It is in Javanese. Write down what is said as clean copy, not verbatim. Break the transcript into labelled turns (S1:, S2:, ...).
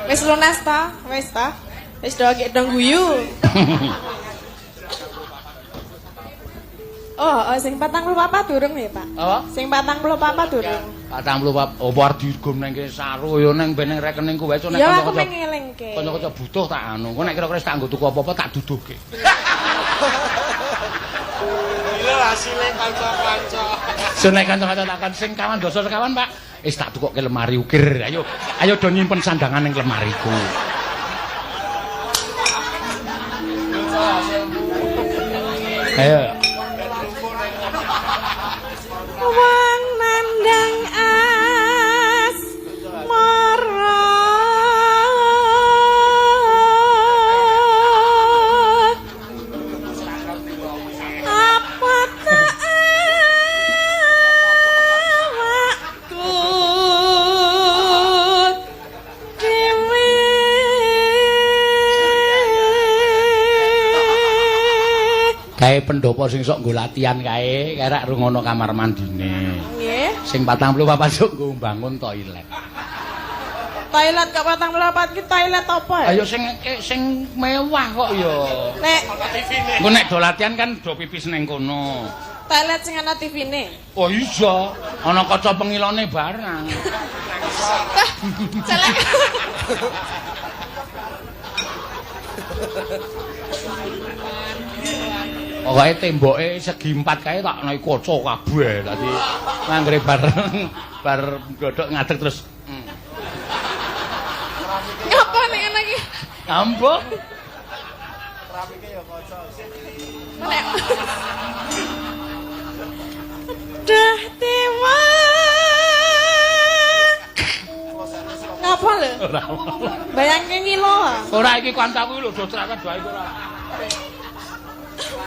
S1: Wis lunas ta? Wis ta? Wis do gek dong guyu. Oh, sing 44 durung ya, Pak?
S2: Apa?
S1: Sing 44 durung.
S2: 44 opo arep diugum nang kene saru ya nang ben nang rekeningku wae nek
S1: Ya aku
S2: kanca-kanca.
S1: mengelingke.
S2: Kanca-kanca butuh tak anu. Engko nek kira-kira wis tak nggo tuku apa-apa tak duduhke.
S3: Gila hasilnya kanca-kanca.
S2: So nek kanca-kanca takon sing kawan dosa sekawan, Pak. Wis tak tukokke lemari ukir. Ayo, ayo do nyimpen sandangan ning lemariku. Ayo.
S1: Wong nandang asmara. Apa tak awakku dhewe?
S2: Kae pendopo sing sok nggo latihan kae, kae rak rungono kamar mandine.
S1: Nggih.
S2: Sing 44 sok nggo mbangun toilet.
S1: Toilet kok 44 ki toilet apa ya?
S2: Ayo sing sing mewah kok ya.
S1: Nek
S2: Engko nek do latihan kan do pipis ning kono.
S1: toilet sing ana TV-ne.
S2: Oh iya, ana kaca pengilone barang.
S1: Celek.
S2: Pokoke temboke segi empat kae tak naik kaca kabeh. Dadi anggere bareng bar godhok ngadeg terus.
S1: Ngapa nek ngene iki?
S2: Ambo.
S3: Keramike ya kaca.
S1: Nek Dah dewa. Ngapa lho?
S2: Ora.
S1: Bayangke ngilo.
S2: Ora iki kancaku lho do cerewet wae ora.